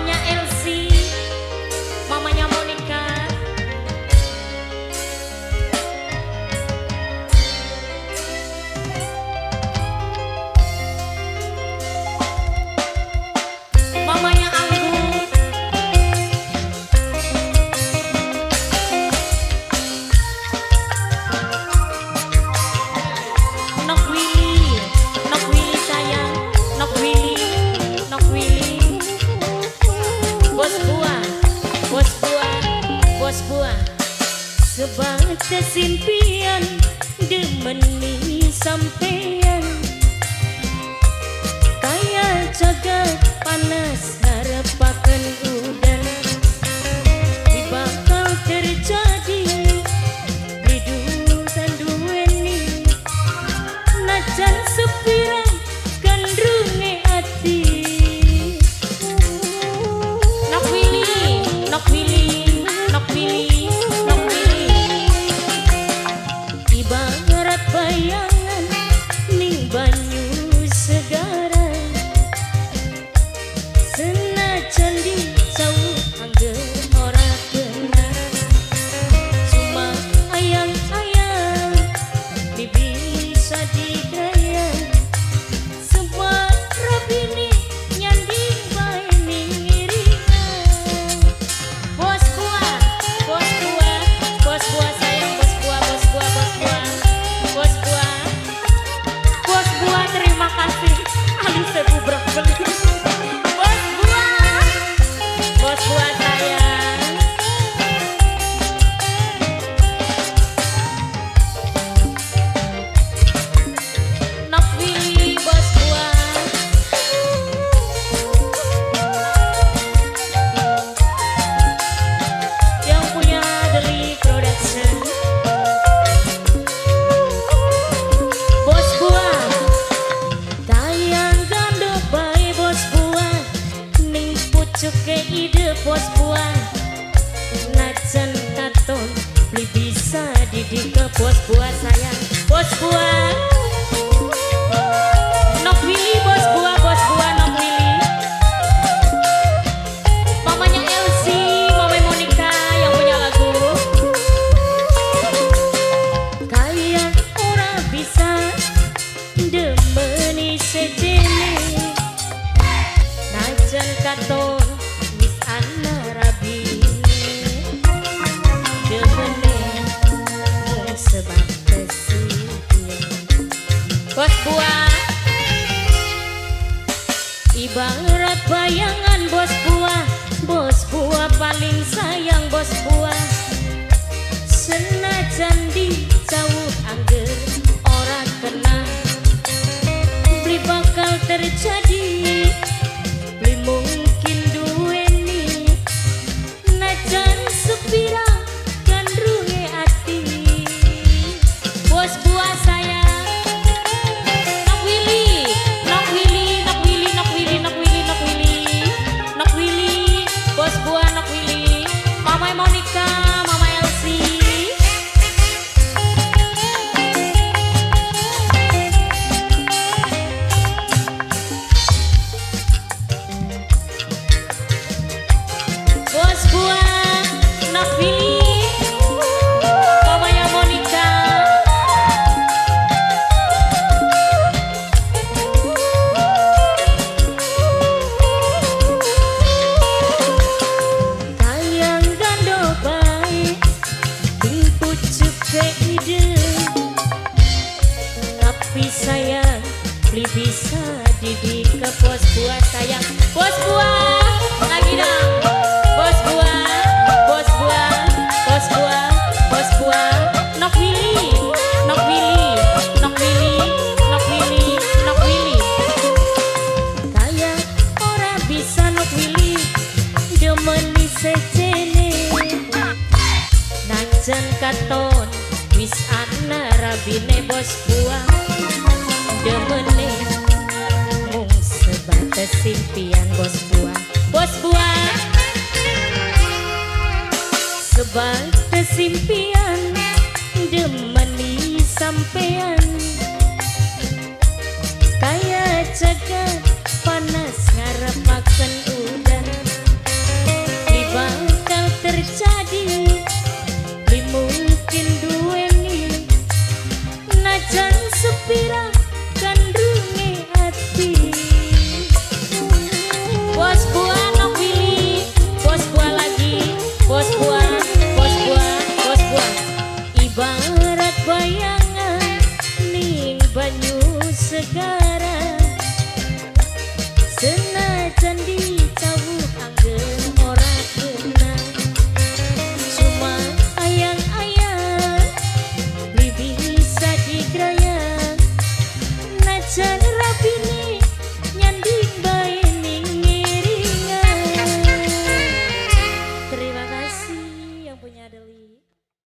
Mamanya Elsie, mamanya Monica. Mamanya Anggun. Nok Willy, Nok Willy sayang, Nok Willy, Nok Willy. Bos buah, bos buah, bos buah. Sebatas impian demeni sampean. Kaya jagat panas harepaken udan. Bakal terjadi ridusan duweni. Najan sepira gandrunge ati. Nok Willy, Nok Willy, Nok Willy, Nok Willy. Ibarat bayangan ning banyu segara. Senajan dijauh angger ora kena. Cuma ayang-ayang bisa digrayang. Semua rabine nyanding bae ning iringan. Bos buah, bos buah, bos buah sayang, bos buah, bos buah, bos buah, bos buah, bos buah, terima kasih. Alise bubrak beli. Bos buah, bos buah sayang. Nok Willy, bos buah. Yang punya Deli Production. Bos buah, tayang gando bae bos buah. Ning pucuke ide bos buah. Najan katon beli bisa didik ke bos buah sayang. Bos buah. Nok Willy, bos buah, bos buah, Nok Willy. Mamanya Elsie, Mama Monica yang punya lagu. Kaya ora bisa demeni sejene. Najan katon wis ana rabine. Demene mung sebatas impian. Bos buah. Ibarat bayangan bos buah, bos buah paling sayang bos buah. Senajan dijauh angger ora kena. Beli bakal terjadi, beli mungkin duweni. Najan sepira gandrunge ati. Bos buah sayang. Nok Willy, Nok Willy, Nok Willy, Nok Willy, Nok Willy, Nok Willy, Nok Willy, bos buah Nok Willy, Mama Monica, Mama Elsie. Bos buah Nok Willy, Mamanya Monica. Tayang gando bae ing pucuke ide. Tapi sayang beli bisa didik ke bos buah sayang. Bos buah lagi dong. Bos buah, bos buah, bos buah, bos buah. Nok Willy, Nok Willy, Nok Willy, Nok Willy, Nok Willy. Kaya ora bisa Nok Willy demeni sejene. Najan katon wis ana rabine bos buah. Demene mung sebatas impian bos buah. Bos buah. Sebatas impian demeni sampean. Kaya jagat